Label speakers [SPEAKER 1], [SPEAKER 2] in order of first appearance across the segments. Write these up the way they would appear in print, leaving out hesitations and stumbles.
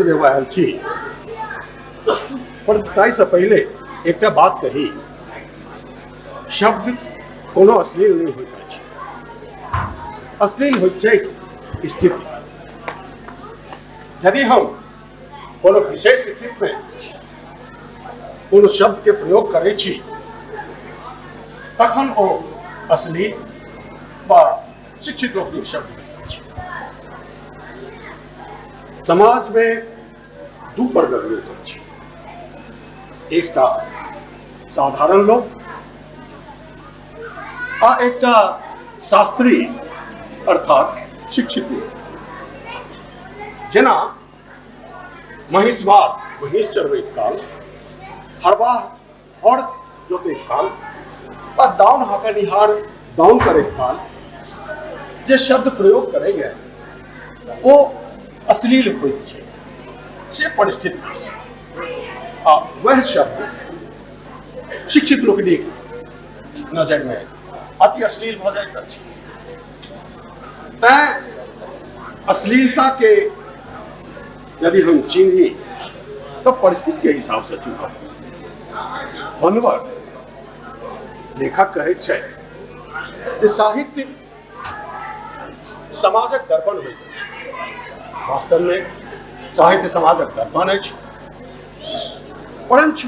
[SPEAKER 1] देबऽ आयल छी, पर ताहिसँ पहिले एकटा बात कही। शब्द कोनो अश्लील नहि होइत अछि, अश्लील होइत छै स्थिति। यदि हम कोनो विशेष स्थितिमे कोनो शब्दके प्रयोग करै छी तखन ओ अश्लील वा शिक्षित लोकनिक शब्द होइत अछि। समाजमे दू वर्गक लोक अछि, एकटा साधारण लोक आ एकटा शास्त्री अर्थात शिक्षित लोक। जेना महिषवार महिष चरबैत काल, हरवाह हर जोतैत काल आ दाउन हकनिहार दाउन करैत काल जे शब्द प्रयोग करैए ओ अश्लील होइत छै, से परिस्थिति आ वएह शब्द शिक्षित लोकनिक नजरिमे अति अश्लील भऽ जाइत अछि। तैं अश्लीलता के यदि हम चिन्ही तऽ परिस्थिति के हिसाब से चिन्हब। मनवर लेखक कहैत छथि जे साहित्य समाजक दर्पण होइत अछि। वास्तवमे साहित्य समाजक दर्पण अछि, परंच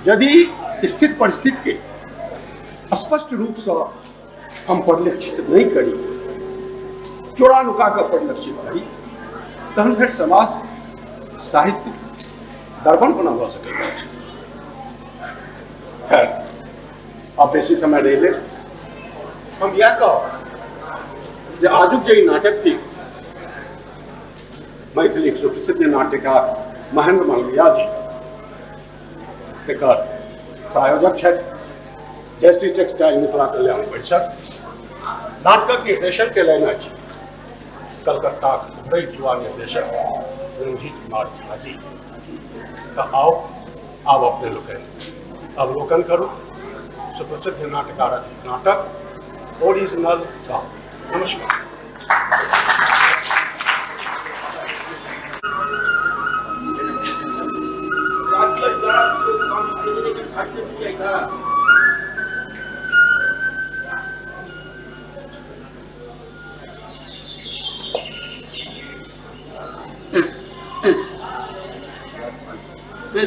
[SPEAKER 1] यदि स्थित परिस्थिति के स्पष्ट रूपसँ हम परिलक्षित नहि करी, चोरा नुका कऽ परिलक्षित करी, तहन फेर समाज साहित्य दर्पण कोना भऽ सकैत अछि। खैर, आब बेसी समय नहि लेब। हम इएह कहब जे आजुक जे ई नाटक थिक, मैथिलीक सुप्रसिद्ध नाट्यकार महेंद्र मालवीया जी एकर प्रायोजक छथि, जयश्री टेक्सटाइल मिथिला कल्याण परिषद। नाटकक निर्देशन केलनि अछि कलकत्ताक उभरैत युवा निर्देशक रंजीत कुमार झा जी। तऽ आउ, आब अपने लोकनि अवलोकन करू सुप्रसिद्ध नाटकारक नाटक ओरिजिनल गाम। नमस्कार।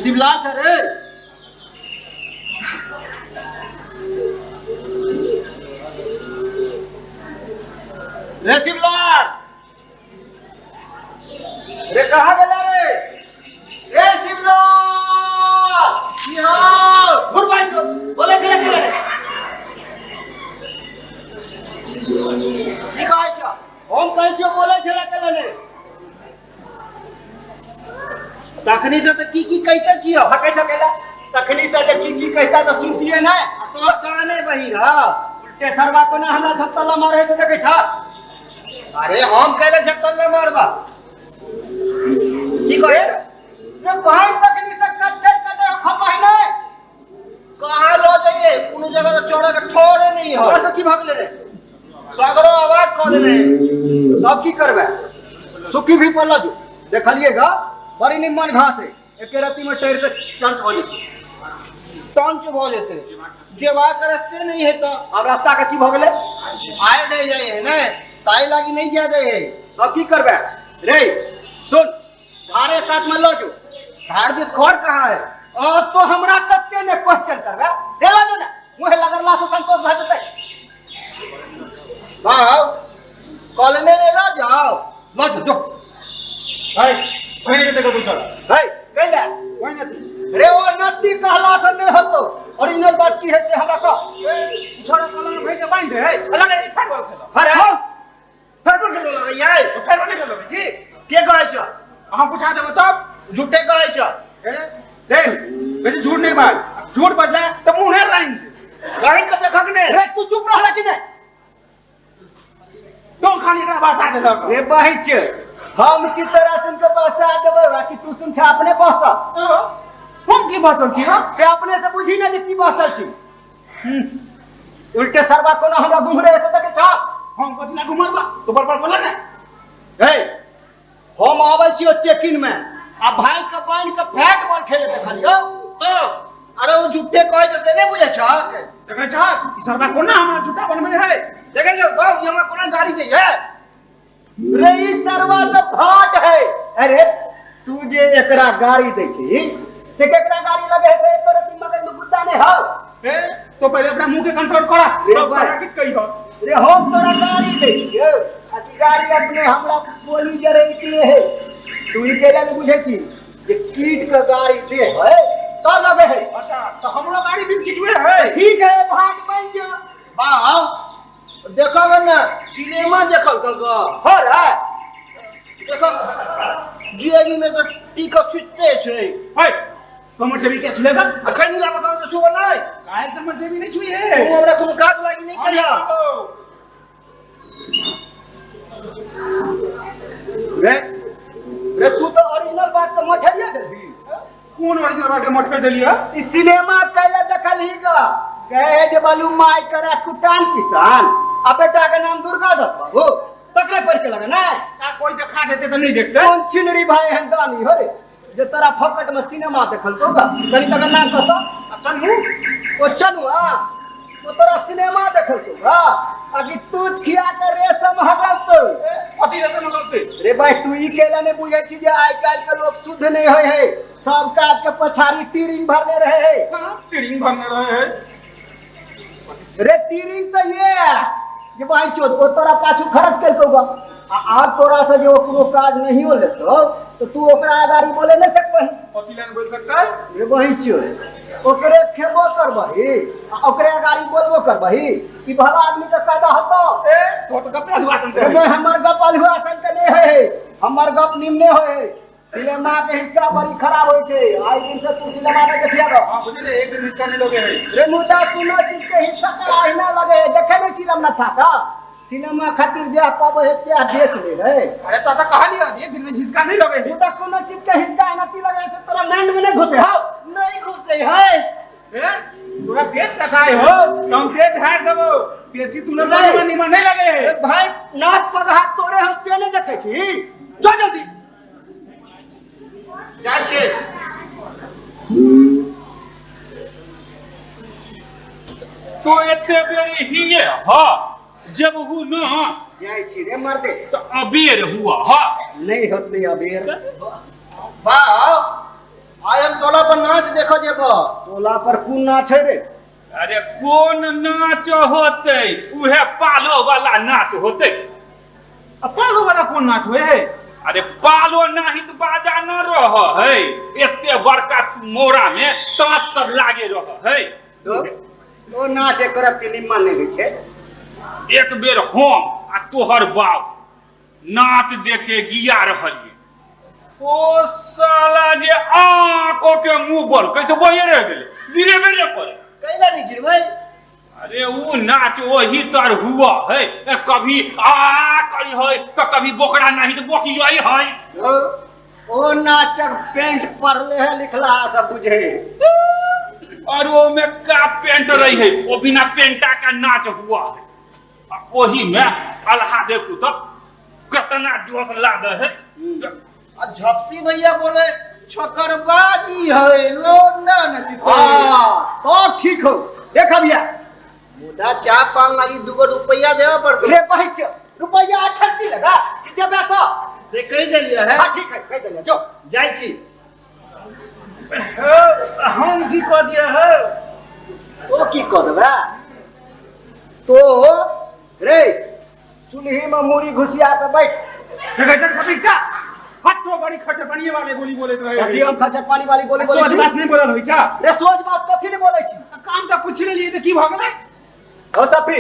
[SPEAKER 2] शिवला छ रे, रे शिवलाल रे, कहाँ गेला रे? रे शिवलाल, की हाल? घुर भाई चो बोले छले के रे? की कहै छ? हम कहै छियो बोले छले के ने?
[SPEAKER 3] तखनी से तऽ की की कहिते छियो?
[SPEAKER 2] हकै छ केला? तखनी से जे की की कहिता तऽ सुनतिए नै।
[SPEAKER 3] आ तोरा काने बहिर ह।
[SPEAKER 2] उल्टे सरवा कोना हमरा झपतला मारे से देखै छ?
[SPEAKER 3] अरे हम कहले झपतला मारबा की कहे
[SPEAKER 2] रे भाई? तखनी से कच्छर कटे खपाई नै।
[SPEAKER 3] कहाँ ल जाइए? कोनो जगह तो चोरा के ठोरे नहीं है।
[SPEAKER 2] तोरा की भग ले रे?
[SPEAKER 3] सगरो आवाज कऽ देने।
[SPEAKER 2] तब की करबे? सुखी भी पड़ला जो देखलिएगा बड़ी निम्मन घास है, एके रत्ती में टेर के चंच हो जेतै।
[SPEAKER 3] टंच भऽ जेतै, जेबाक रास्ते नहीं है। तो
[SPEAKER 2] अब रास्ता के की भऽ गेलै?
[SPEAKER 3] आय नहीं जाए है ने, ताई लागी नहीं जा दे है।
[SPEAKER 2] तब की करबे रे? सुन, धारे काट में लो जो।
[SPEAKER 3] धार दिस खर कहाँ है?
[SPEAKER 2] और तो हमरा तत्ते ने क्वेश्चन करबे रे, लो जो ने मुहे लगरला से संतोष भऽ जेतै।
[SPEAKER 3] बाव कॉलोनी में ला जाओ।
[SPEAKER 2] लो जो जो
[SPEAKER 4] है पहिने जेतै कतौ चल।
[SPEAKER 2] है कैला
[SPEAKER 4] ओहि नदी
[SPEAKER 2] रे? ओ नदी कहला से नहीं होतो, ओरिजिनल बात की है से हमरा कह।
[SPEAKER 4] ए छोड़ा कॉलोनी में भेज के बांध दे है अलग है। फैट बॉल खेलो।
[SPEAKER 2] अरे
[SPEAKER 3] फैट बॉल खेलो लगे यार।
[SPEAKER 4] तो फैट बॉल नहीं खेलो जी?
[SPEAKER 3] के कहै छ?
[SPEAKER 4] अहाँ पूछा देबो तब।
[SPEAKER 3] झूठे कहै छ।
[SPEAKER 4] ए देख, बेसी झूठ नहीं बाज, झूठ बजला तो मुंह है लाइन दे।
[SPEAKER 3] लाइन के देखक ने।
[SPEAKER 2] रे तू चुप रहला कि नहीं?
[SPEAKER 4] तो खाली एकरा बसा देलक।
[SPEAKER 2] रे बहिच, हम की तरह सुन के बसा देबै बाकी तू सुन छ अपने बस।
[SPEAKER 4] हम की बसल छी? हां,
[SPEAKER 2] से अपने से बुझी ना जे की बसल छी। उल्टे सरवा कोनो हमरा घुमरे से तके छ।
[SPEAKER 4] हम कथि ला घुमल बा? तो बड़ बड़ बोला ने।
[SPEAKER 2] ए हम आबै छियो चेक-इन में आ भाई के बांध के फैट बॉल खेले देखलियो
[SPEAKER 3] तो अरे वो झूठे कहै छै से नै बुझै छहक।
[SPEAKER 4] देखै छहक ई सरबा कोना हमरा झूठा बनबै है।
[SPEAKER 3] देखै छौ बाबू हमरा कोना गाड़ी दै है।
[SPEAKER 2] रे ई सरवा त भाट है। अरे तू जे एकरा गाड़ी दै छी से केकरा गाड़ी लगे है से एकर अथी मगज में गुद्दा नहीं हो।
[SPEAKER 4] ए तो पहले अपना मुंह के कंट्रोल करा तब तोरा किछ कही हो।
[SPEAKER 2] रे हम तोरा गाड़ी दै छियो आ की गाड़ी अपने हमरा बोली जरे इतने है। तू ई केला ने बुझै छी जे कीट के गाड़ी दे है तब लगे है।
[SPEAKER 4] अच्छा तो हमरो गाड़ी भी कीटवे है।
[SPEAKER 2] ठीक है भाट बन जो
[SPEAKER 3] बाव देखो ना सिनेमा देखल कल
[SPEAKER 2] हो रे
[SPEAKER 3] देखो जीएबी में तो टिकट छुटते छै।
[SPEAKER 4] हे हमर जेबी के छुलेगा
[SPEAKER 3] अखन नहीं बताओ तो छुबो नहीं
[SPEAKER 4] काहे से हमर जेबी नहीं छुए
[SPEAKER 3] तू हमरा कोनो काज लागी नहीं करिया।
[SPEAKER 2] रे रे तू तो ओरिजिनल बात के मठरिया देलही।
[SPEAKER 4] कोन ओरिजिनल बात के मठर देलिया?
[SPEAKER 2] ई सिनेमा कैला देखलही ग कहे जे बालू माय करे कुटान किसान आ बेटा के नाम दुर्गा दत्त बाबू तकरे पढ़ के लगे ना
[SPEAKER 4] का कोई दिखा देते तो नहीं देखते।
[SPEAKER 2] कौन छिनरी भाई हन दानी हो रे जे तोरा फकट में सिनेमा देखल को गा कनी तकर नाम कहतो।
[SPEAKER 4] चनू
[SPEAKER 2] ओ चनू हां ओ तोरा सिनेमा देखल को गा अभी तू खिया के रेशम हगल तो
[SPEAKER 4] कथि रेशम हगलते?
[SPEAKER 2] रे भाई तू ई केला ने बुझै छी जे आइ काल्हि के लोग शुद्ध नहीं होय है सब काज के पछाड़ी टीरिंग भरने रहे है।
[SPEAKER 4] हां टीरिंग भरने रहे है।
[SPEAKER 2] रे टीरिंग तो ये जे भाई चोद ओ तोरा पाछू खर्च केलको गा आ आब तोरा से जे कोनो काज नहीं हो लेतो तो तू ओकरा अगाड़ी बोले नहीं सकबही।
[SPEAKER 4] कथि लान बोल सकता?
[SPEAKER 2] रे वही चोद ओकरे खेबो करबही आ ओकरे अगाड़ी बोलबो करबही ई भला आदमी के कायदा होतो।
[SPEAKER 4] ए तो तो गप अलुआ सन के
[SPEAKER 2] रे हमर गप अलुआ सन के नहीं है हमर गप निमने होय है। सिनेमा के हिस्सा बड़ी खराब होय छै आई दिन से तू सिनेमा नहीं देखिया रहो।
[SPEAKER 4] हां बुझले एक दिन हिस्सा नहीं लोगे है।
[SPEAKER 2] रे मुदा कोनो चीज के हिस्सा का आईना लगे है देखे नहीं छी रमनाथा का सिनेमा खातिर जे पाबो है से बेच ले रे।
[SPEAKER 4] अरे तो तो कह लिया एक दिन में हिस्सा नहीं लगे है।
[SPEAKER 2] मुदा कोनो चीज के हिस्सा आईना ती लगे से तोरा माइंड में नहीं घुसे हो।
[SPEAKER 3] नहीं घुसे है।
[SPEAKER 4] ए तोरा देख तकाय हो हम तेज हार देबो बेसी तू न निमन नहीं लगे है।
[SPEAKER 2] भाई नाथ पगहा तोरे हो से नहीं देखे छी जो जल्दी
[SPEAKER 3] जाइ छी।
[SPEAKER 5] तो एते बेरी हिये हा जब who न
[SPEAKER 2] जाइ छी रे मर्दे
[SPEAKER 5] तो अबेर हुआ हा
[SPEAKER 2] नहीं होत नहीं अबेर।
[SPEAKER 3] बा आज हम टोला पर नाच देखो जेबो।
[SPEAKER 2] टोला पर कोन नाच है रे?
[SPEAKER 5] अरे कोन नाच होते उहे पालो वाला नाच होते।
[SPEAKER 4] अब पालो वाला कोन नाच होए है?
[SPEAKER 5] अरे पालो नहीं तो बाजा न रह है एते बड़का मोरा में तांत सब लागे रह है।
[SPEAKER 2] तो ओ नाच एकर निमन नहीं होइ छै।
[SPEAKER 5] एक बेर हम आ तोहर बाप नाच देखे गिया रहलिए ओ साला जे आंखो के मुंह बल कैसे बोले रह गेले गिरे बेरे करे
[SPEAKER 3] कैला नहीं गिरबै।
[SPEAKER 5] अरे वो नाच वही तर हुआ है कभी आ करी है तो कभी बोकरा नहीं तो बोकी आई है।
[SPEAKER 2] ओ नाचक पेंट पड़ले है लिखला सब बुझे
[SPEAKER 5] और वो में का पेंट रही है वो बिना पेंटा का नाच हुआ है वही में अल्हा देखू तो कितना जोश लाद है।
[SPEAKER 3] झपसी भैया बोले छकरबाजी है लोंडा नचते।
[SPEAKER 2] हां तो ठीक हो देख भैया
[SPEAKER 3] मुदा चार पान लागी दुगो रुपया देवा पड़तो।
[SPEAKER 2] रे पहुंच रुपया अठत्ती लगा कि जब तो
[SPEAKER 3] से कह देलिए है।
[SPEAKER 2] हां ठीक है कह देलिए जो
[SPEAKER 3] जाइ छी।
[SPEAKER 4] हम की कह दिए है?
[SPEAKER 2] तो की कह देबे तो रे चूल्ही में मूड़ी घुसिया के बैठ।
[SPEAKER 4] देखै छ समीक्षा हट्टो बड़ी खर्च पानी वाले बोली बोलैत रहे।
[SPEAKER 2] कथी हम खर्च पानी वाली बोली बोलै
[SPEAKER 4] सोच बात नहीं बोलल होई छ।
[SPEAKER 2] रे सोच बात कथी नहीं बोलै छी?
[SPEAKER 4] काम त पूछि लेलिए त की भ गेलै?
[SPEAKER 2] हो सफी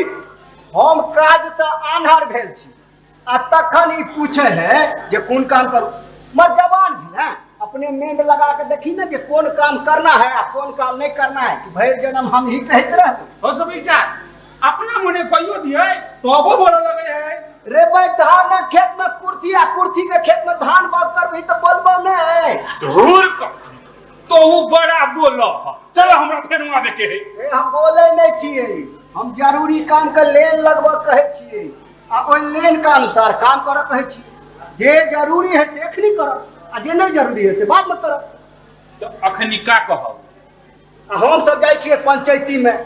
[SPEAKER 2] हम काज से आन्हर भेल छी आ तखन ई पूछे है जे कोन काम करू। मर जवान भेल है अपने मेंड लगा के देखी ना जे कोन काम करना है आ कोन काम नहीं करना है कि भरि जन्म हम ही कहैत रहबै।
[SPEAKER 4] हो सफी अपना मने कहियो दिए तबो बोले लगे है।
[SPEAKER 2] रे भाई धान खेत में कुर्थी आ कुर्थी के खेत में धान बाग करबही त बोलबो नहीं।
[SPEAKER 5] धूर तो उ बड़ा बोल चलो हमरा फेर आबे के है।
[SPEAKER 2] ए हम बोले नहीं छिए हम जरूरी काम के लेन लगबो कहै छिए आ ओइ लेन के अनुसार काम करऽ कहै छिए। जे जरूरी है से अखनी करब आ जे नहीं जरूरी है से बाद में करब।
[SPEAKER 5] तो अखनी का कहब?
[SPEAKER 2] आ हम सब जाइ छियै पंचायती में,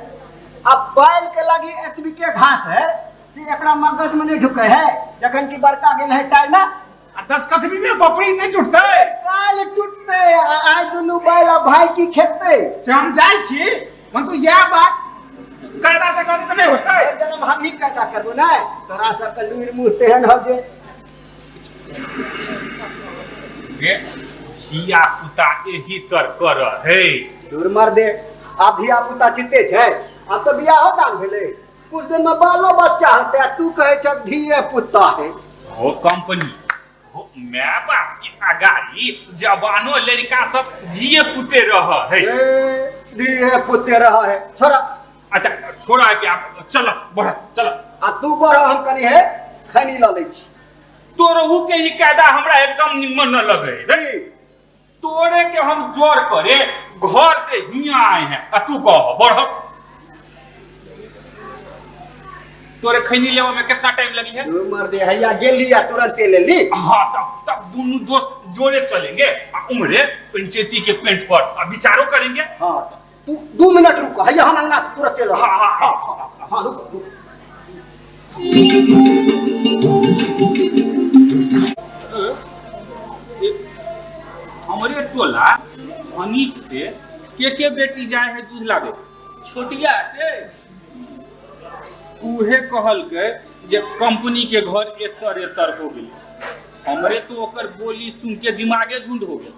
[SPEAKER 2] आ बैल के लगी एतबी के घास है से एकरा मगज में नहीं ढुके है, जखन कि बड़का गेल है टाइम में।
[SPEAKER 4] आ 10 कदमी में बपड़ी नहीं टूटते,
[SPEAKER 2] काल टूटते आ आइ दुनू बैल आ भाई की खेतते।
[SPEAKER 4] से हम जाइ छी मन तो यह बात कायदा से करे तो नहीं होता है।
[SPEAKER 2] जन्म हम ही कायदा करबो ना, तोरा सब के लूर मुंह तेहन हो जे
[SPEAKER 5] गे जिया पुता एही तर कर है।
[SPEAKER 2] दूर मर दे, आब धिया पुता चिते छै, आब तो बियाहो दान भेलै, कुछ दिन में बालो बच्चा होते आ तू कहै छ धिये पुता है।
[SPEAKER 5] हो कंपनी हो my बाप के अगाड़ी जवानो लड़का सब जिए पुते रह है,
[SPEAKER 2] धिये पुते रह है। छोड़ा,
[SPEAKER 5] अच्छा छोड़ा के आप चल बढ़ चल।
[SPEAKER 2] आ तू बढ़, हम कनी है खैनी ल लै छी।
[SPEAKER 5] तोरहू के ही कायदा हमरा एकदम निमन न लगे रे, तोरे के हम जोर करे घर से हिया आए हैं आ तू कह बढ़। तोरे खैनी लेवा में कितना टाइम लगी है?
[SPEAKER 2] तू मर दे हैया गेली आ तुरंत ले ली।
[SPEAKER 5] हां तब तब दोनों दोस्त जोड़े चलेंगे आ उमरे पंचायती के पेंट पर आ विचारो करेंगे।
[SPEAKER 2] हां तू 2 मिनट रुक, हैया हम अंगना से तुरंत ले।
[SPEAKER 5] हां हां हां
[SPEAKER 2] हां रुक रुक।
[SPEAKER 5] हमरे टोला अनीक से के बेटी जाए है दूध लावे, छोटिया के उहे कहल के जे कंपनी के घर एतर एतर हो गेल। हमरे तो ओकर बोली सुन के दिमागे झुंड हो गेल।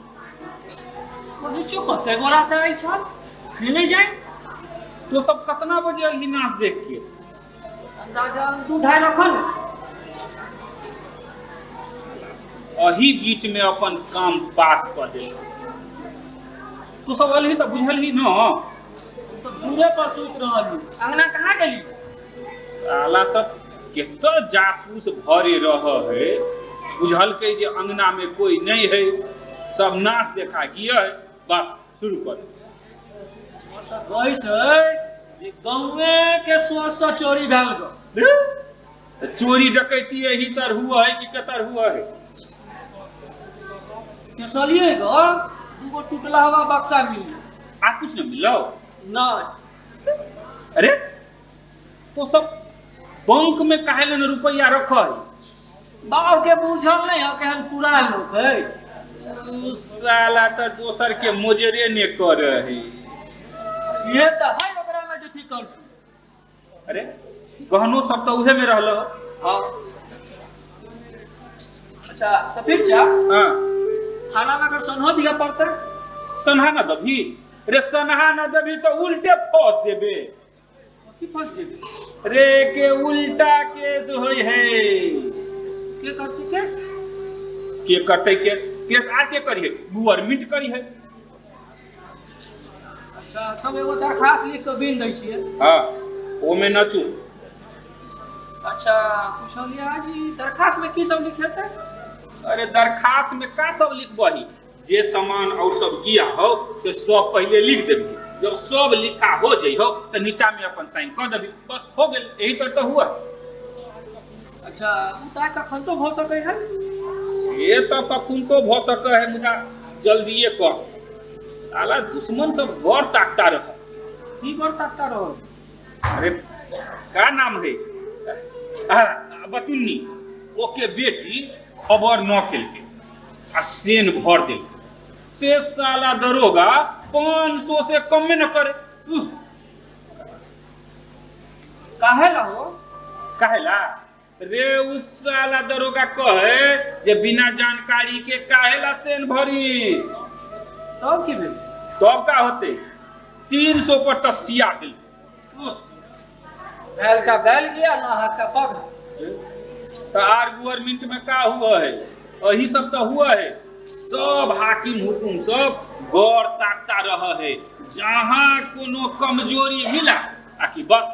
[SPEAKER 6] पहुँचो कते गोरा से आई छल से नहीं जाए।
[SPEAKER 5] तो सब कतना बजे अलही नाच देख के?
[SPEAKER 6] अंदाजा 2-2.5 रखल।
[SPEAKER 5] अही बीच में अपन काम पास कर दे। तू सब अलही तो बुझल ही न,
[SPEAKER 6] सब दूरे पर सुत रहल, अंगना कहाँ गेली?
[SPEAKER 5] साला सब केतो जासूस भरे रह है, बुझल के जे अंगना में कोई नहीं है, सब नाच देखा किया है, बस शुरू कर।
[SPEAKER 6] गई गाँवे के सोर से चोरी भेल गो।
[SPEAKER 5] चोरी डकैती यही तर हुआ है कि कतर हुआ है?
[SPEAKER 6] केसलिए गो दूगो टूटला हवा बक्सा मिली।
[SPEAKER 5] आ कुछ न मिलो?
[SPEAKER 6] नहीं।
[SPEAKER 5] अरे तो सब बैंक में काहे न रुपया रखल?
[SPEAKER 6] बाप के बुझल नहीं हो केहन पुरान लोग है।
[SPEAKER 5] उ साला तो दोसर के मोजरे ने कर है।
[SPEAKER 6] ये तो है ओकरा में डिफिकल्टी।
[SPEAKER 5] अरे गहनो सब तो उहे में रहल।
[SPEAKER 6] हां अच्छा सफीर चा,
[SPEAKER 5] हां
[SPEAKER 6] थाना में अगर सन्हो दिया पड़ते?
[SPEAKER 5] सन्हा न दभी रे, सन्हा न दभी तो उल्टे फंस जेबे।
[SPEAKER 6] की फंस जेबे
[SPEAKER 5] रे? के उल्टा केस होय है।
[SPEAKER 6] के करते केस?
[SPEAKER 5] के करते केस? केस आ के करिए, गवर्नमेंट करी है।
[SPEAKER 6] अच्छा तब एगो दरखास्त लिख के बिन दै छियै।
[SPEAKER 5] हां ओमे न चू।
[SPEAKER 6] अच्छा पूछलिया जी दरखास्त में की सब लिखेते?
[SPEAKER 5] अरे दरखास्त में का सब लिखबही? जे सामान और सब गिया हो से सब पहले लिख देबी, जब सब लिखा हो जाइ हो तो नीचा में अपन साइन कर देबी, बस हो गेल। यही तर तो हुआ।
[SPEAKER 6] अच्छा उता कखन तो भ सकै है?
[SPEAKER 5] से तो कखन तो भ सकै है, मुदा जल्दीए कर। साला दुश्मन सब गौर ताकता रह।
[SPEAKER 6] की गौर ताकता रह?
[SPEAKER 5] अरे का नाम है बतुन्नी, ओके बेटी खबर न केलकै आ सेन भर देल। से साला दरोगा 500 से कम में न करे।
[SPEAKER 6] काहे ला हो?
[SPEAKER 5] काहे ला रे? उस साला दरोगा कहे जे बिना जानकारी के काहे ला सेन भरिस।
[SPEAKER 6] तब की भेल?
[SPEAKER 5] तब का होते 300 पर तस्फिया भेल।
[SPEAKER 6] बैल का बैल गया ना का पग।
[SPEAKER 5] तो आर गवर्नमेंट में का हुआ है? यही सब तो हुआ है। सब हाकिम हुकुम सब गौर ताकता रह है, जहां कोनो कमजोरी मिला आकि बस।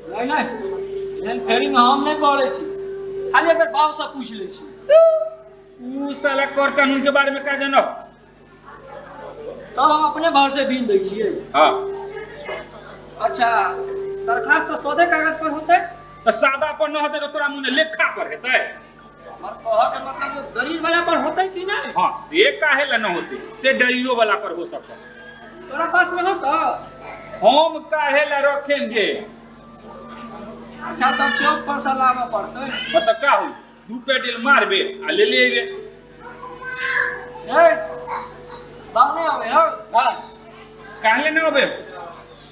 [SPEAKER 6] नहीं नहीं एहन फेरी में हम नहीं पड़े छी, खाली अगर बाप से पूछ ले छी।
[SPEAKER 5] उ साला कर कानून के बारे में का जानो?
[SPEAKER 6] तब हम अपने भाव से बीन दै छियै।
[SPEAKER 5] हां
[SPEAKER 6] अच्छा दरखास्त तो सौदे कागज पर होते?
[SPEAKER 5] तो सादा पर न होते तो तोरा मुने लेखा पर हेतै।
[SPEAKER 6] और कह के मतलब जो गरीब वाला पर होते कि नहीं?
[SPEAKER 5] हाँ से काहे ला न होते, से डरीरो वाला पर हो सकता।
[SPEAKER 6] तोरा पास में होता?
[SPEAKER 5] हम काहे ला रखेंगे?
[SPEAKER 6] अच्छा तब चौक पर से लावे पड़ते।
[SPEAKER 5] मतलब का होई, दू पेडल मारबे आ ले लेबे।
[SPEAKER 6] ए बाव नहीं आवे हो?
[SPEAKER 4] हां
[SPEAKER 5] काहे न आवे?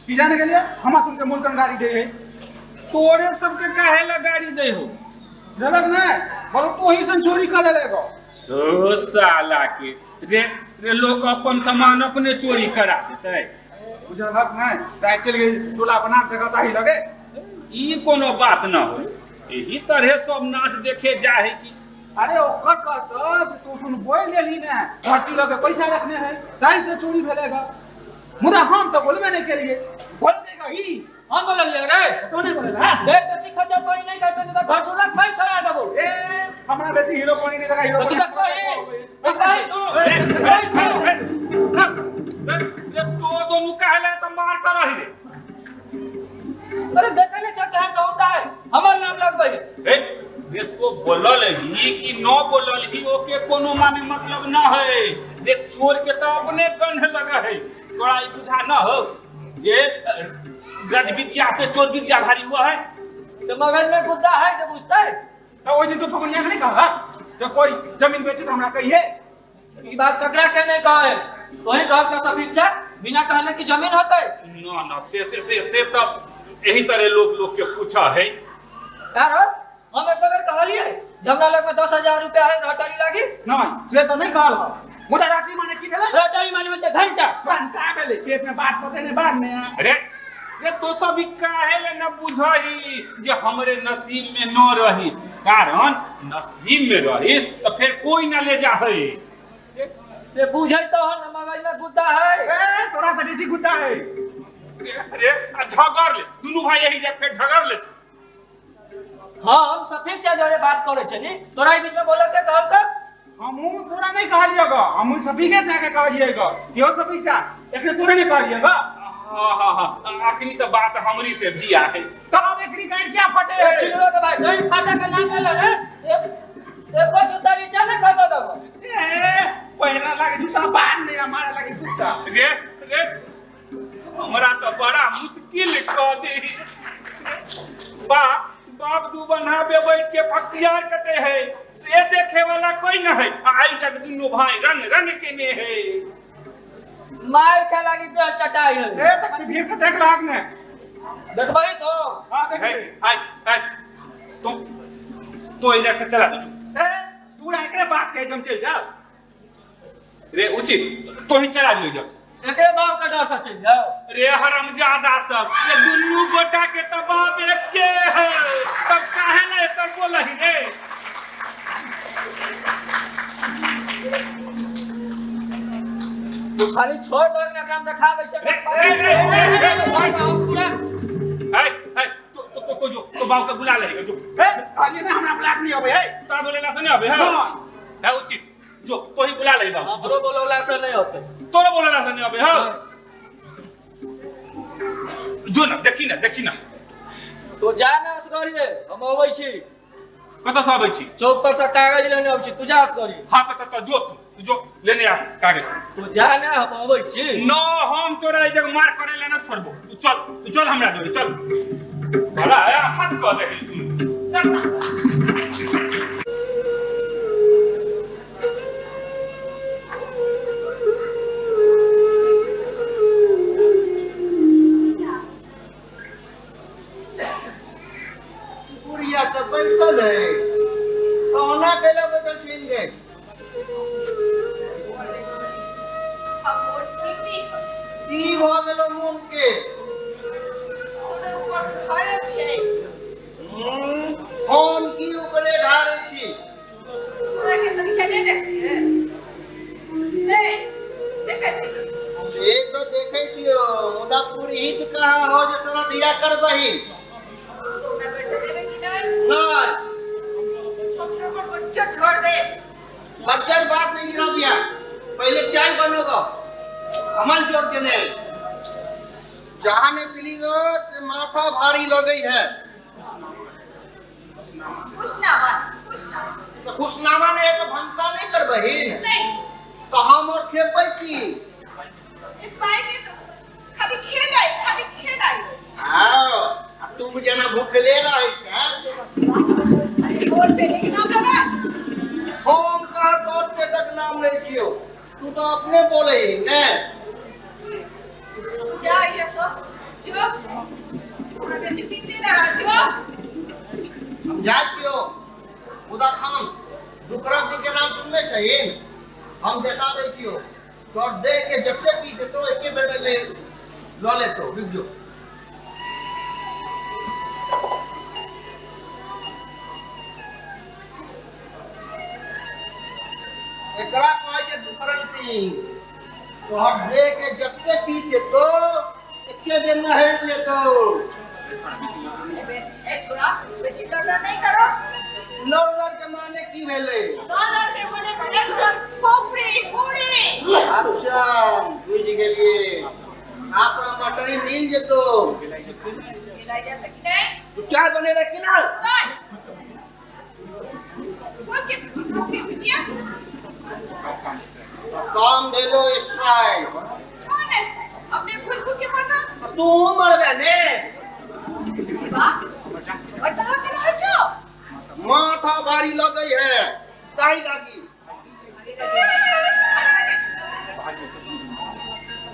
[SPEAKER 4] की जाने के लिए हमरा सुन के मुल्कन गाड़ी दे है।
[SPEAKER 5] तोरे सबके काहे ला गाड़ी दे हो?
[SPEAKER 4] गलत नहीं बोलो, तू ही सन चोरी कर लेगो।
[SPEAKER 5] ओ साला के रे रे लोग अपन सामान अपने चोरी करा देते।
[SPEAKER 4] बुझलक नहीं रात चल गई टोला बना देखता ही लगे।
[SPEAKER 5] ई कोनो बात न हो, यही तरह सब नाच देखे जाहे की।
[SPEAKER 4] अरे ओकर कहत तू सुन बोल देली ने घटी लगे पैसा रखने है ताई से चोरी भेलेगा। मुदा हम तो बोलबे नहीं के लिए, बोल देगा ही।
[SPEAKER 6] हम बोललिए रे?
[SPEAKER 4] तो नहीं बोलेला।
[SPEAKER 6] देख बेसी खर्चा पानी नहीं करते तो घर सुना फिर छड़ा देबो।
[SPEAKER 4] ए हमरा बेसी हीरो पानी नहीं देखा, हीरो
[SPEAKER 6] तो देख भाई
[SPEAKER 5] रे तो दोनों काहे तो मार कर रही रे।
[SPEAKER 6] अरे देखे नहीं चलते हैं बहुत है हमार नाम लगबे।
[SPEAKER 5] ए रे तो बोलल ही कि न बोलल ही ओके कोनो माने मतलब न है। रे चोर के तो अपने गंध लगा है, तोरा ई बुझा न हो जे राजविद्या से चोर विद्या भारी हुआ है।
[SPEAKER 6] तो मगज में गुद्दा है जो बुझता है।
[SPEAKER 4] तो ओई दिन तो फगुनिया के नहीं कहा कि कोई जमीन बेचे तो हमरा कहिए।
[SPEAKER 6] ई बात ककरा के नहीं कहे, तोही कहब का सब इच्छा बिना कहने की जमीन होतै।
[SPEAKER 5] न न से से से से तब यही तरह लोग लोग के पूछा है।
[SPEAKER 6] यार हम एक बेर कहलिए जमना लग में 10,000 रुपया है रटरी लागी।
[SPEAKER 4] नहीं से तो नहीं कहल हो। मुदा रटरी माने की भेलै?
[SPEAKER 6] रटरी माने छै घंटा।
[SPEAKER 4] घंटा भेलै पेट में बात पते नहीं बाद में।
[SPEAKER 5] अरे रे तो सब काहे ले न बुझही जे हमरे नसीब में न रही, कारण नसीब में रही तो फिर कोई न ले जाहे।
[SPEAKER 6] से बुझै तो न मगज में गुद्दा है।
[SPEAKER 4] ए थोड़ा सा बेसी गुद्दा है।
[SPEAKER 5] अरे आ झगड़ ले दुनू भाई यही जा फिर झगड़ ले।
[SPEAKER 6] हां हम सफेद चा जोरे बात करे छनी, तोरा बीच में बोलत के कहब का?
[SPEAKER 4] हमहू तोरा नहीं कहलिए ग, हमहू सफी के जाके कहलिए ग। कियो सफी चा एकरे तोरे नहीं कहलिए ग।
[SPEAKER 5] हां हां हां आखिरी तो बात हमरी से भी आ है।
[SPEAKER 4] तब एकरी गाड़ क्या फटे है?
[SPEAKER 6] छिलवा के भाई कहीं फाटा के नाम ले रे, एक एक जूता नीचे न खसा दबो।
[SPEAKER 4] ए पहिरा लागे जूता बांध ने मारे लागे जूता।
[SPEAKER 5] रे रे हमरा तो बड़ा मुश्किल क दे। बाप बाप दू बन्हा पे बैठ के पक्षियार कटे है, से देखे वाला कोई न है। आई जग दुनू भाई रंग रंग के ने है।
[SPEAKER 6] मार के लागी देह चटाई है।
[SPEAKER 4] ए त कनी भीड़ के देख लाग ने
[SPEAKER 6] देखबही तो।
[SPEAKER 4] हां देख
[SPEAKER 5] है हाय हाय तो इधर से चला दू।
[SPEAKER 4] ए तू एकरे बात के जम चल जा
[SPEAKER 5] रे उचित तो ही चला दू इधर से।
[SPEAKER 6] एकरे बाप का डर से चल जाओ
[SPEAKER 5] रे हरामजादा सब, ये दुनू गोटा के तो बाप एके है, तब काहे ना एकर बोलही रे।
[SPEAKER 6] तू खाली छोड़ दो ना काम दिखावे छै।
[SPEAKER 5] रे रे रे
[SPEAKER 6] पूरा
[SPEAKER 5] ए ए तो तो तो जो तो बाप के बुला लेगा जो।
[SPEAKER 4] ए आज ने हमरा बुला नहीं आवे है।
[SPEAKER 5] तोरा बोलेला से नहीं आवे है। है उचित जो तो ही बुला ले बाप।
[SPEAKER 6] हमरो बोलौला से नहीं होते।
[SPEAKER 5] तोरा बोलौला से नहीं आवे है। जो ना देखी ना देखी ना।
[SPEAKER 6] तो जा ना असगरिए हम अबै छी।
[SPEAKER 5] कत से अबै छी?
[SPEAKER 6] चौक पर से कागज लेने अबै छी, तू जा असगरिए।
[SPEAKER 5] हां त त जो तू जो लेने आ कागज।
[SPEAKER 6] तू जा ना हम अबै छी।
[SPEAKER 5] न हम तोरा ई जगह मार करे ले ना छोड़बो। तू चल तू चल हमरा जोरे चल। भला है हाथ कह दे तू चल।
[SPEAKER 3] बुढ़िया तो बैठल है कौना केला बैठल छीन गे। की भ गेलो मोन के?
[SPEAKER 7] तोरे ऊपर घरे छै।
[SPEAKER 3] हम की ऊपरे घरे छी?
[SPEAKER 7] तोरा के संख्या नहीं देखिए नहीं देखै छी।
[SPEAKER 3] से तो देखै छियो मुदा पुरहित कहाँ हो जे तोरा दिया करबही?
[SPEAKER 7] तोरा बैठे देबे कि नहीं?
[SPEAKER 3] नहीं।
[SPEAKER 7] हम तोर पर बच्चा छोड़ दे।
[SPEAKER 3] बच्चा बात नहीं रबिया, पहले चाय बनोगा अमल जोड़ के नहीं। जहाँ ने पीली गो से माथा भारी लग गई है।
[SPEAKER 7] कुछ ना बात कुछ ना।
[SPEAKER 3] तो खुशनामा नहीं है तो भंसा नहीं करबही।
[SPEAKER 7] नहीं।
[SPEAKER 3] तो हम और खेबै की?
[SPEAKER 7] इस पाए के तो खाली खेल आई, खाली खेल आई।
[SPEAKER 3] हां, अब तू जना भूखले रहे छै।
[SPEAKER 7] अरे बोल पे के नाम लेबे?
[SPEAKER 3] हम कहाँ बाप बेटा के नाम ले छियो, तू तो अपने बोले ही ने।
[SPEAKER 7] जा ये सो जो थोड़ा बेसी पीते ना जो।
[SPEAKER 3] हम जाय छियो मुदा खान दुकरा सिंह के नाम सुनने छहिन? हम देखा दै छियो तोर दे के जते पी देतो एके बेर में ले ल लेतो। रुक जो। एकरा कहै छै दुकरन सिंह, तोहर दे के जते पी देतो एके बेर में हेर लेतो।
[SPEAKER 7] ए छोरा बेसी लड़ना नहीं करो।
[SPEAKER 3] लड़ के माने की भेलै?
[SPEAKER 7] लड़ के माने भेलै तोहर खोपड़ी फोड़ी।
[SPEAKER 3] अच्छा बुझि गेलियै, आब तोरा मटरी मिल जेतो।
[SPEAKER 7] मिलाई जा सकी नहीं?
[SPEAKER 3] तू चाय बनेला कि ना?
[SPEAKER 7] नहीं। ओके ओके बिटिया।
[SPEAKER 3] काम भेलो स्ट्राइक।
[SPEAKER 7] कौन है अपने खुद खुद के मरना?
[SPEAKER 3] तू मरबे ने।
[SPEAKER 7] वाह बता के रहै छो?
[SPEAKER 3] माथा भारी लगै है ताई लागी।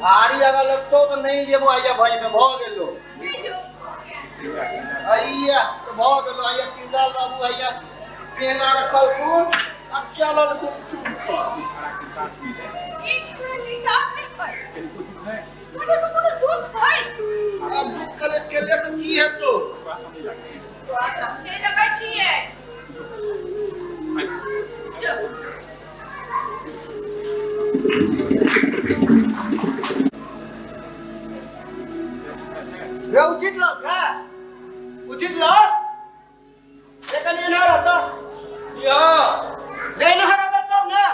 [SPEAKER 3] भारी अगर लगतो तो नहीं जेबो आइया भाई में भ गेलो।
[SPEAKER 7] नहीं जो
[SPEAKER 3] आइया तो भ गेलो। आइया शिवलाल बाबू आइया पेना रखल कुन अब चलल कुन चुप पर।
[SPEAKER 7] ई छोरा निकाल नहीं पर मने को कोनो दुख है?
[SPEAKER 3] अब दुख कलेस के लिए तो की है तो
[SPEAKER 7] तोरा समझे लगै छियै। चल
[SPEAKER 2] रे उचित लो छे, उचित लो। लेकिन ये ना रहता
[SPEAKER 6] यो
[SPEAKER 2] रे ना रहता तब ना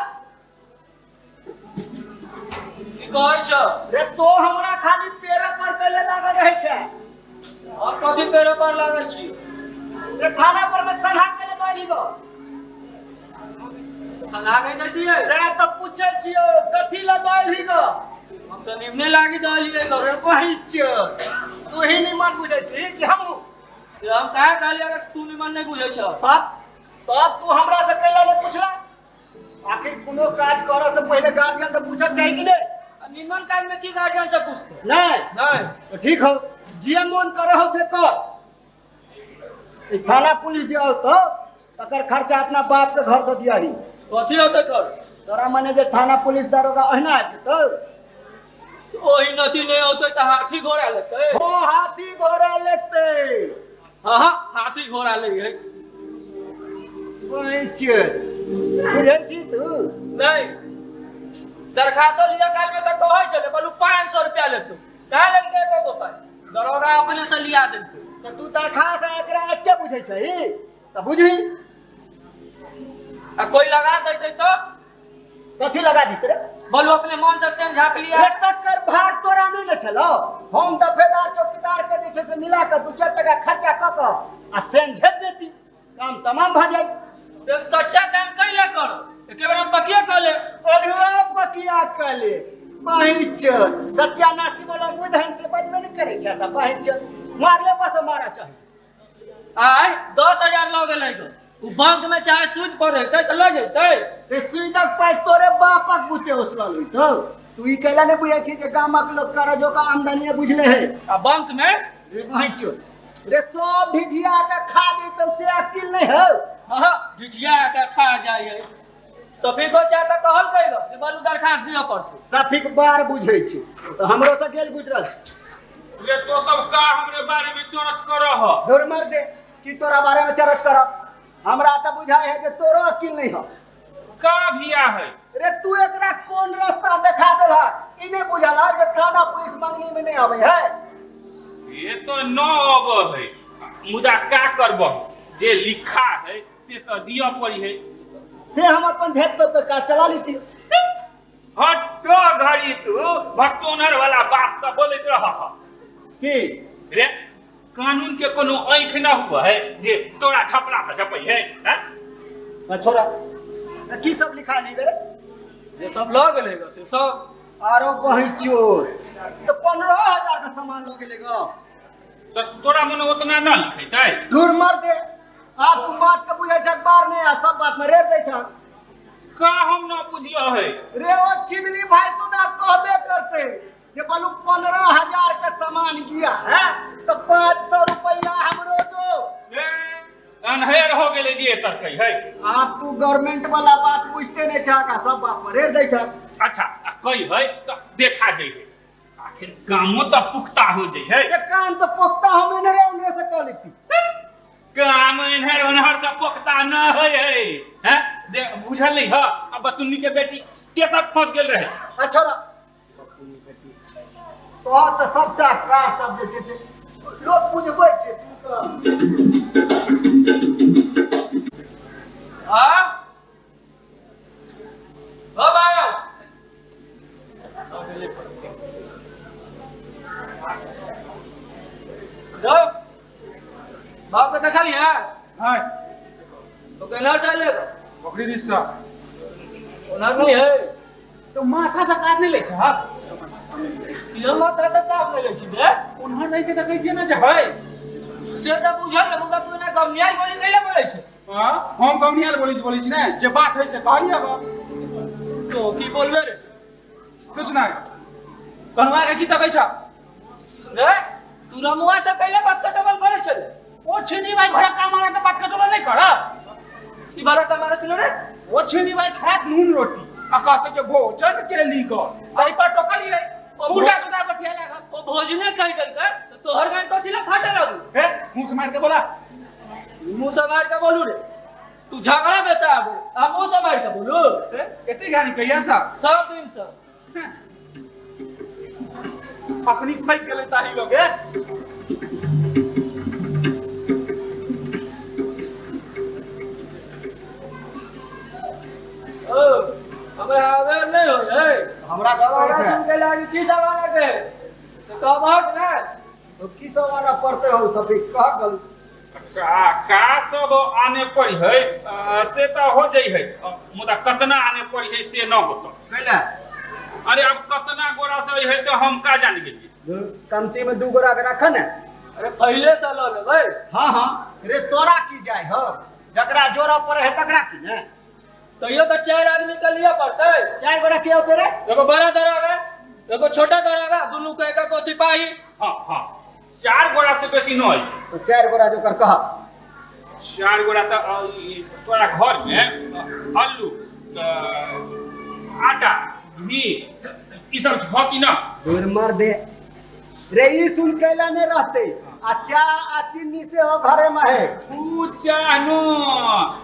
[SPEAKER 6] की कहै छ?
[SPEAKER 2] रे तो हमरा खाली पेड़ा पर कले लागल रहै छै।
[SPEAKER 6] और कथी पेड़ा पर लागल छी?
[SPEAKER 2] रे थाना पर में सलाह के ले गइली गो।
[SPEAKER 6] सलाह नहीं दैतियै?
[SPEAKER 2] से त पूछै छियो कथी लगैलही गो?
[SPEAKER 6] हम त निमने लागी दलियै गो।
[SPEAKER 2] रे कहै छियो तू ही निमन बुझै छी कि हमहू?
[SPEAKER 6] से हम काहे कहलियै कि तू निमन नहीं बुझै छ?
[SPEAKER 2] तब तू हमरा से कैला ने पूछला? आखिर कोनो काज करऽ से पहिले गार्जियन से पूछक चाही कि नहीं?
[SPEAKER 6] निमन काज में की गार्जियन से पूछते?
[SPEAKER 2] नहीं
[SPEAKER 6] नहीं।
[SPEAKER 2] तो ठीक हो, जे मन करे हो से कर। ई थाना पुलिस जे औतो तकर खर्चा अपना बाप के घर से दियाही।
[SPEAKER 6] कथी होतै कर?
[SPEAKER 2] तोरा मने जे थाना पुलिस दारोगा अहिना आबि जेतौ?
[SPEAKER 6] ओही नदी नहीं औतै त हाथी घोड़ा लेतै।
[SPEAKER 2] हो हाथी घोड़ा लेतै।
[SPEAKER 6] हां हां हाथी घोड़ा ले है।
[SPEAKER 2] बुझै छी तू?
[SPEAKER 6] नहीं। दरखास्त लिया काल में त कहै छलै बोलू 500 रुपया लेतौ। काहे लेलकै एको गो पाइ? दरोगा अपने से लिया देलकै।
[SPEAKER 2] त तू दरखास्त एकरा एके बुझै छही त बुझही।
[SPEAKER 6] आ कोई लगा दैतै त
[SPEAKER 2] कथी लगा दैतै रे?
[SPEAKER 6] बोलू अपने मन से सेन झाप लिया।
[SPEAKER 2] रे तकर भार तोरा नहीं ने छलो। हम दफेदार चौकीदार के जे छै से मिला के 2-4 टका खर्चा क क आ सेन झेप देती, काम तमाम भ जाई।
[SPEAKER 6] से कच्चा काम कैला करो, एके बेर हम पकिया क ले।
[SPEAKER 2] अधुआ पकिया क ले पहिच सत्यानाशी वाला बुधन से बजबे नहीं करे छै त पहिच मारले बस मारा चाही।
[SPEAKER 6] आय 10,000 लऽ गेलै गो। उ बैंक में चाहे सूद पर हेतै त लऽ जैतै।
[SPEAKER 2] रे सूदक पाइ तोरे बापक बुते ओसलल होइतौ। तू ई कैला नै बुझै छी जे गामक लोक करजो के आमदनी बुझले है।
[SPEAKER 6] आ बैंक में
[SPEAKER 2] रे पहिच रे सब ढिढिया के खा जैतौ से अकिल नहीं हौ।
[SPEAKER 6] हां ढिढिया के खा जाइ है। सफीको चाचा कहल कहि दो जे बालू दरखास्त दिअ पड़तै।
[SPEAKER 2] सफीक बार बुझै छी त हमरो से गेल गुजरल छी।
[SPEAKER 5] रे तो सब का हमरे बारे में चरच करह?
[SPEAKER 2] दौड़ मार दे की तोरा बारे में चरच करब? हमरा त बुझाय है जे तोरो अकिल नहीं हो।
[SPEAKER 5] का भिया है?
[SPEAKER 2] रे तू एकरा कोन रास्ता देखा देलह? ई नहीं बुझल है जे थाना पुलिस मंगनी में नहीं आवे है।
[SPEAKER 5] ये तो न आवे है, मुदा का करब, जे लिखा है से तो दिया पड़ी है।
[SPEAKER 2] से हम अपन झेप तो का चला लेती।
[SPEAKER 5] हट घड़ी तू भक्तोनर वाला बात सब बोलैत रह
[SPEAKER 2] की
[SPEAKER 5] रे। कानून के कोनो आँख न हुआ है जे तोरा झपला से झपै है? हैं
[SPEAKER 2] छोड़ा की सब लिखा ली रे?
[SPEAKER 6] जे सब ल गेलै ग से सब।
[SPEAKER 2] आरो बही चोर तो 15,000 का सामान ल गेलै ग।
[SPEAKER 5] तो तोरा मन उतना न लिखैतै?
[SPEAKER 2] दूर मर दे। आप तू बात के बुझै छ अखबार ने आ सब बात में रेड़ दै छ।
[SPEAKER 5] का हम न बुझियो है
[SPEAKER 2] रे? ओ चिमनी भाई सुना कहबे करते जे बोलू 15,000 का सामान गया है तो 500 रुपया हमरो दो।
[SPEAKER 5] ए अनहेर हो गेलै जे तरकै है।
[SPEAKER 2] आप तू गवर्नमेंट वाला बात पूछते नहीं छा का सब बात पर रेड़ दै छ।
[SPEAKER 5] अच्छा कई है तो देखा जाइए, आखिर कामो तो पुख्ता हो जाए है।
[SPEAKER 2] ये काम तो पुख्ता हम इन्हरे उन्हरे से कह लेती।
[SPEAKER 5] काम इन्हर उन्हर से पुख्ता न है हैं दे बुझल नहीं है। अब बतुन्नी के बेटी के तक फंस गेल रहे।
[SPEAKER 2] अच्छा बतुन्नी बेटी तो सबटा का सब जे छै लोग बुझबै छै तू तो।
[SPEAKER 6] हां ओ भाई बाप के देखा लिया?
[SPEAKER 4] हां
[SPEAKER 6] तो कहना से ले
[SPEAKER 4] बकरी this सा
[SPEAKER 6] ओना नहीं है
[SPEAKER 4] तो माथा से काट नहीं ले छ।
[SPEAKER 6] ये माथा से काट नहीं ले छी बे।
[SPEAKER 4] उन्हर नहीं के त कह दिए ना जे है
[SPEAKER 6] से त बुझल रे मुदा तू ना गमनियाल बोली कैला बोलै छै?
[SPEAKER 4] हां हम गमनियाल बोलै छी, बोलै छी ने जे बात है से कहलिए ग।
[SPEAKER 6] तो की बोलबे रे?
[SPEAKER 4] कुछ ना कनवा के की तकै छ
[SPEAKER 6] रे? तू रमुआ से कैला बात कटबल करे छले?
[SPEAKER 4] ओ छिनी भाई भड़का मारे त बात कटबल नहीं कर।
[SPEAKER 6] ई भड़का मारे छले रे?
[SPEAKER 4] ओ छिनी भाई खात नून रोटी आ कहते जे भोजन के ली ग ताई पर टोकली रे उल्टा सुधा बतिया लागल।
[SPEAKER 6] ओ भोजने कहि गेल त तोहर गान कथि ला फाटे लागू?
[SPEAKER 4] हे मुंह से मार के बोला।
[SPEAKER 6] मुंह से मार के बोलू रे? तू झगड़ा बेसा आबे आ मुंह से मार के बोलू?
[SPEAKER 4] एते गानी कहिया सा?
[SPEAKER 6] सब दिन से
[SPEAKER 4] अखनी फेंक गेलै ताही लोगे।
[SPEAKER 6] ओ हमरा आवे नहीं होय है।
[SPEAKER 2] हमरा कहै छै
[SPEAKER 6] सुन के लागी की सब आना के तो कहबहक ने
[SPEAKER 2] तो की सब आना पड़ते हो सभी कह गल।
[SPEAKER 5] अच्छा का सब आने पड़ी है से तो हो जाई है, मुदा कतना आने पड़ी है से न होत
[SPEAKER 2] कैला?
[SPEAKER 5] अरे अब कतना गोरा से है से हम का जान गेलिए।
[SPEAKER 2] कमती में 2 गोरा के रख ने।
[SPEAKER 6] अरे पहले से ल लेबै।
[SPEAKER 2] हां हां रे तोरा की जाय हो जकरा जोड़ा पड़े है तकरा की ने।
[SPEAKER 6] तैयो तो 4 आदमी के लिए पड़तै।
[SPEAKER 2] 4 गोरा के होते रे?
[SPEAKER 6] एगो बड़ा दरोगा एगो छोटा दरोगा दुनू के एक को सिपाही।
[SPEAKER 5] हां हां 4 गोरा से बेसी न होई।
[SPEAKER 2] तो 4 गोरा जोकर कह।
[SPEAKER 5] 4 गोरा त तोरा घर में आलू आटा घी ई सब छ कि ना?
[SPEAKER 2] दूर मर दे रे ई सुन कैला ने रहते आ चाह आ चीनी से हो घरे में है।
[SPEAKER 5] ऊ चाह नो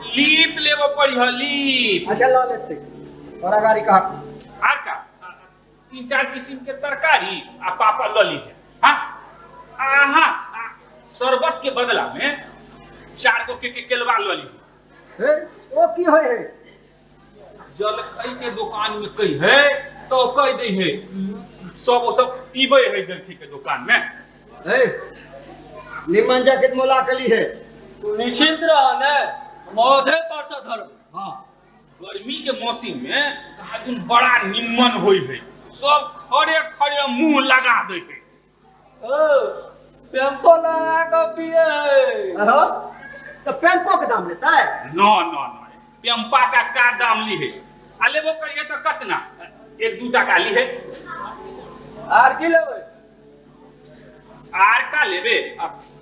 [SPEAKER 5] लीप लेबो पड़ी ह लीप।
[SPEAKER 2] अच्छा ल लेते तोरा गाड़ी कह।
[SPEAKER 5] आर का 3-4 किस्म के तरकारी आ पापड़ ल ली है। हां हां शरबत के बदला में 4 गो के केलवा ल ली
[SPEAKER 2] है। ओ की होय है?
[SPEAKER 5] जलखई के दुकान में कही है तो कह दे है सब वो सब पीबे है जलखई के दुकान में।
[SPEAKER 2] ए निमन जाके मोला के ली है।
[SPEAKER 6] तू निश्चिंत रह ने मौधे पर से धर।
[SPEAKER 2] हां
[SPEAKER 5] गर्मी के मौसम में काजुन बड़ा निमन होई है, सब खड़े खड़े मुंह लगा दे है।
[SPEAKER 6] ओ पेम्पो लगा के पिए है।
[SPEAKER 2] हां तो पेम्पो के दाम लेता है?
[SPEAKER 5] नो नो नो पेम्पा का दाम ली है। आ लेबो करिए तो कतना 1-2 टका ली है।
[SPEAKER 6] आर की लेबै?
[SPEAKER 5] आर का लेबे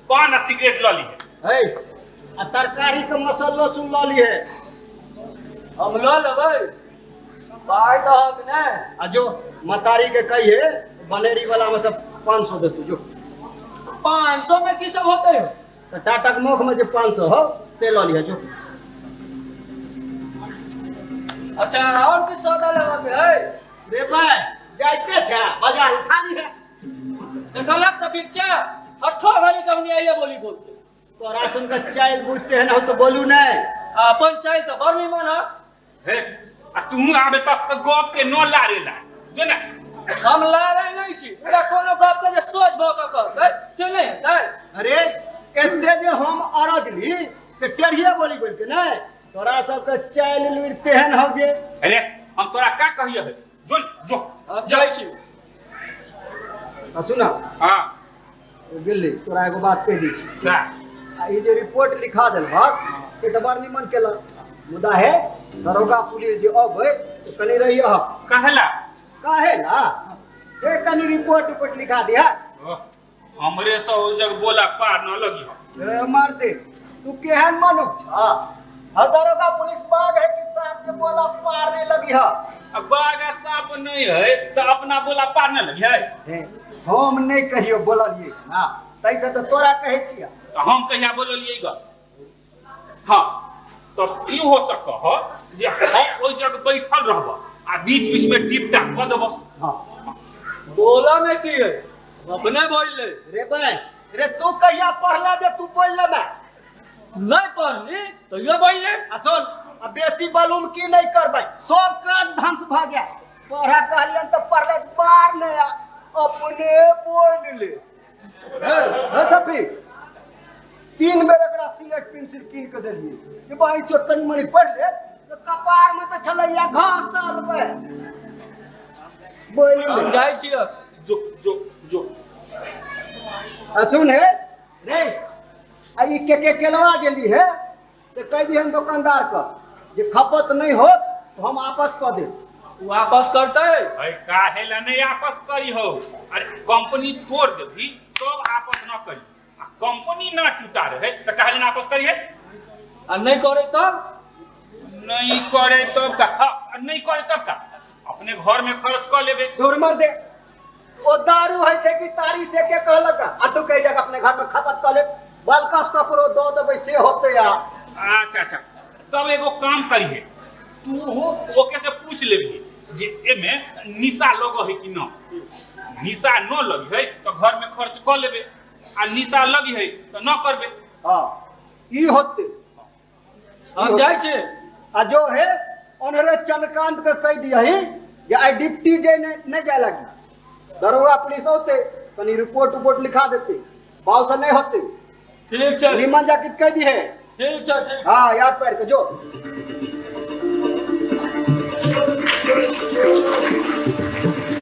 [SPEAKER 5] पान आ सिगरेट ल ली है।
[SPEAKER 2] ए आ तरकारी के मसालो सुन ल ली है।
[SPEAKER 6] हम ल लेबै पाई दहक ने।
[SPEAKER 2] आ जो मतारी के कहिए बनेरी वाला में सब 500 दे तू जो।
[SPEAKER 6] 500 में की सब होते हो?
[SPEAKER 2] तो टाटा के मुख में जो 500 हो से ल लिया जो।
[SPEAKER 6] अच्छा और कुछ सौदा लेवा के है?
[SPEAKER 2] रे भाई जाइते छा बाजार उठा ली है।
[SPEAKER 6] देखलक सफीक्षा हठो घड़ी कहनी आइए बोली बोलते।
[SPEAKER 2] तोरा सुन के चाइल बुझते है ना तो बोलू नहीं।
[SPEAKER 6] अपन चाइल तो बड़ निमन है।
[SPEAKER 5] हे आ तू आबे त गप के न लारेला जो ना।
[SPEAKER 6] हम लारे नहीं छी मुदा कोनो गप के जे सोच भ के कहतै से नहीं हेतै।
[SPEAKER 2] अरे एते जे हम अरज ली से टेढ़िए बोली बोल के नहीं तोरा सबके चालि लुरि तेहन हौ जे।
[SPEAKER 5] अरे हम तोरा का कहिए है, जो जो
[SPEAKER 6] हम जाइ छी।
[SPEAKER 2] आ सुन।
[SPEAKER 5] हां
[SPEAKER 2] गिल्ली तोरा एगो बात कहि दै छी।
[SPEAKER 5] का?
[SPEAKER 2] आ ई जे रिपोर्ट लिखा देलहक से तऽ बड़ निमन केलक, मुदा हे दरोगा पुलिस जे अबै तऽ कनि रहियह।
[SPEAKER 5] काहेला?
[SPEAKER 2] काहेला ए कनि रिपोर्ट उपोर्ट लिखा दिह।
[SPEAKER 5] हमरे से ओ जग बोला पार न लगी हो।
[SPEAKER 2] ए मार दे, तू केहन मनुख छ? हा दरोगा पुलिस बाघ है कि सांप जे बोला पार नहीं लगी ह?
[SPEAKER 5] अब बाघ आ सांप नहीं है तो अपना बोला पार न लगी है।
[SPEAKER 2] हे हम नहीं कहियो बोललिए ना, तै से तो तोरा कहै छियै।
[SPEAKER 5] तो हम कहिया बोललिए ग? हां तो ई हो सक ह जे हम ओइ जग बैठल रहब आ बीच बीच में टिप टाप क देब।
[SPEAKER 2] हां
[SPEAKER 6] बोला में की है, अपने बोल ले।
[SPEAKER 2] रे बे रे तू कहिया पढ़ला जे तू बोल ले? मैं
[SPEAKER 6] नहीं पढ़ली तो ये बोल ले।
[SPEAKER 2] आ सुन, अब बेसी बलूम की नहीं करबै, सब काज ध्वंस भ जाए। पढ़ा कहलियन त पढ़ले बार नहीं आ, अपने बोल ले। हे हे सफी, 3 बेर एकरा सिलेट पेंसिल कीन के देलिए जे भाई चो तनी मनी पढ़ ले, तो कपार में त छलैया घास साल पे बोल ले।
[SPEAKER 6] हम जाइ छी।
[SPEAKER 5] जो जो जो
[SPEAKER 2] आ सुन हे रे, आ ई के केलवा जे ली है से कह दिहन दुकानदार के जे खपत नहीं हो तो हम वापस क दे।
[SPEAKER 6] वापस करते?
[SPEAKER 5] अरे काहे ला नहीं आपस करी हो? अरे कंपनी तोड़ देबी तब आपस न करी, आ कंपनी ना टूटा रहे त काहे ला आपस करी है?
[SPEAKER 6] आ नहीं करे तब?
[SPEAKER 5] नहीं करे तब का? हां नहीं करे तब का अपने घर में खर्च क लेबे।
[SPEAKER 2] दूर मर दे, ओ दारू है छै कि तारी से के कहलक आ तू कह जग अपने घर में खपत क ले, बलकस ककरो दऽ देबै से होतै। आ
[SPEAKER 5] अच्छा अच्छा तब एगो काम करिहे, तू ओके से पूछ लेबही जे एमे निशा लग है कि न। निशा न लगी है तो घर में खर्च क लेबे, आ निशा लगी है तो न करबे।
[SPEAKER 2] हां ई होतै।
[SPEAKER 6] हम जाइ छी।
[SPEAKER 2] आ जो है ओनरे चंद्रकांत के कह दियही जे आई डिप्टी जे नहीं जाय लागी, दरोगा पुलिस औते कनी रिपोर्ट उपोर्ट लिखा देते, बाव से नहीं होते।
[SPEAKER 6] ठीक छै,
[SPEAKER 2] निमन जाके कह दी है।
[SPEAKER 6] ठीक छै ठीक।
[SPEAKER 2] हां याद पार के जो।